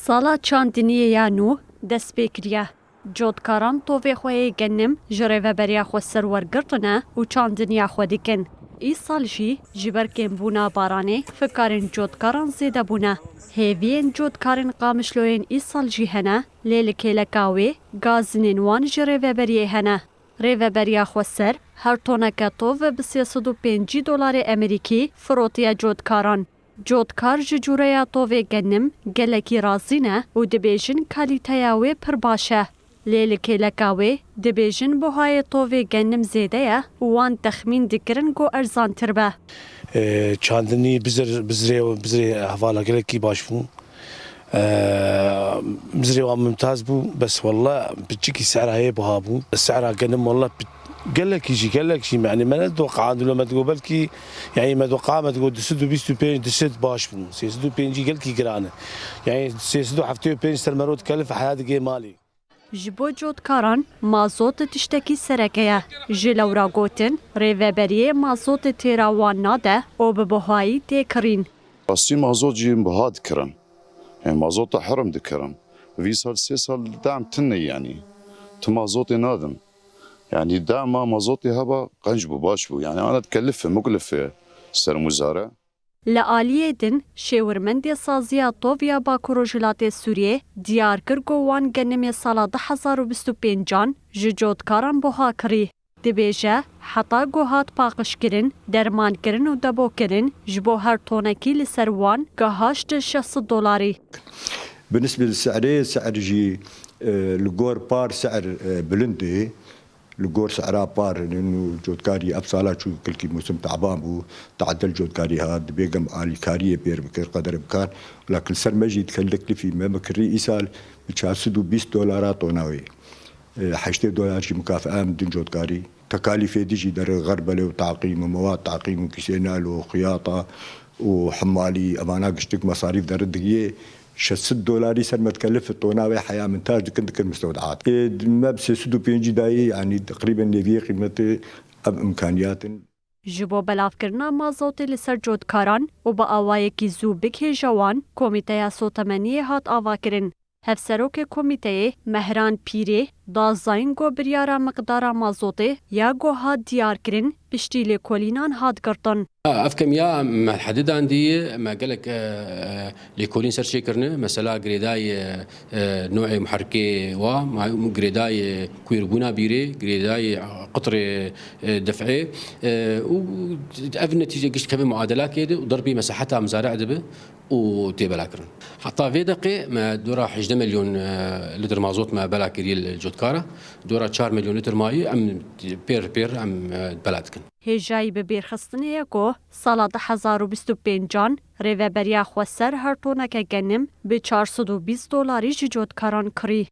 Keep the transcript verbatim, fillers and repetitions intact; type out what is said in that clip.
Sala çandiniyê ya nû dest pê kiriye. Cotkaran tovê xwe yê genim ji rêveberiya xweser wergirtine û çandiniya xwe dikin. Îsal jî ji ber kêmbûna baranê fikarên cotkaran zêde bûne. Hêviyên cotkarên Qamişloyên îsal jî hene, lê li kêleka wê gazinên wan ji rêveberiyê hene. Rêveberiya xweser her toneke tov bi sê sed û pêncî dolarê Amerîkî firotiye cotkaran. Cotkar ji cûreya tovê genim gelekî razî ne û dibêjin kalîteya wê pir baş e. Lê li kêleka wê dibêjin buhayê tovê genim zêde ye û wan texmîn dikirin ku erzantir be. E, çandinî bizir, bizrê, bizrê hevala gelekî baş bû. E, bizrê wan mumtaz bû, bes walla piçikî sehra hê buha bû. Sehra genim walla pi-, gelekî jî, gelek jî, yani me netoqandilo me digo belkî, yani me doqa me digo du sed û bîst û pênc, du sed baş bû. Sê sed û pêncî gelkî giran e. Yani sê sed û heftê û pênc ser mero dikelif heya digê malê. Ji bo cotkaran mazot tiştekî sereke ye. Ji lewra gotin, rêveberiyê mazotê têra wan nade û bi buhayî tê kirîn. Rastî mazot jî buha dikirin. Ê mazota herim dikirin. Vî sal, sê sal dam tune yanî. Tu mazotê nadin. Yanî dama mazotê heba qenc bû, baş bû. Yanî ana dikelife, muklife ser muzare. Li aliyê din, şêwirmendê saziya tov ya Bakur Rojhilatê Sûriyê diyar kir ku wan genimê sala du hezar û bîst û pêncan ji cotkaran buha kirî. Dibêje, heta ku hat paqijkirin, dermankirin û debokirin, ji bo her tonekî li ser wan gihaşt şeş sed dolarî. Bi nisbet li se'rê, se'r jî, e, li gor par se'r, e, bilind e. Li gor sehra par û cotkarî ev sala çû kilkî mûsim taban bû, tadil cotkarî hat, dibê gem alîkariyê pêr bikir, qeder bikar. Lakin ser me jî dikel teklifî me bikirî îsal bi çar sed û bîst dolara tona wê. E, heştê dolar jî mukafea min din cotkarî. Tekalîfê din jî derê xerbelê û taqîm û mewad taqîm û kîsê nal û xiyata û hemalî, evana giştik mesarîf deri digiyê. Şeş sed dolarî ser me dikelif tona wê heya min taş dikin, dikin mistewdeat. Ê, me bi sê sed û pêncî dayî, yanî teqrîben nêviyê qîmetê ev imkaniyat in. Ji bo belavkirina mazotê li ser cotkaran û bi awayekî zû bigihêje wan, Komîteya Sotemeniyê hat avakirin. Hevserokê komîteyê Mehran Pîrê da zayîn ku biryara miqdara mazotê ya ku hat diyarkirin piştî lêkolînan hat girtin. Ev kemiya me hedidan dî, me gelek, e, e, lêkolîn ser çêkirine. Mesela girêdayê, e, e, noê muherikê wa, ma girêdayê kûrbûna bîrê, girêdayê qitrê, e, def'ê, e, û ev netîce gişt kevê muadelakê de û derbî mesaheta mizare dibe û tê belakirin. Heta vê deqê me dora hejdeh milyon, e, litr mazot me bela kiriye li cotkara, dora çar milyon litr mayî em pêr pêr em, e, bela dikin. Hêjayî bi bîrxistinê ye ku sala du hezar û bîst û pêncan rêveberiya xweser her toneke genim bi çar sed û bîst dolarî ji cotkaran kirî.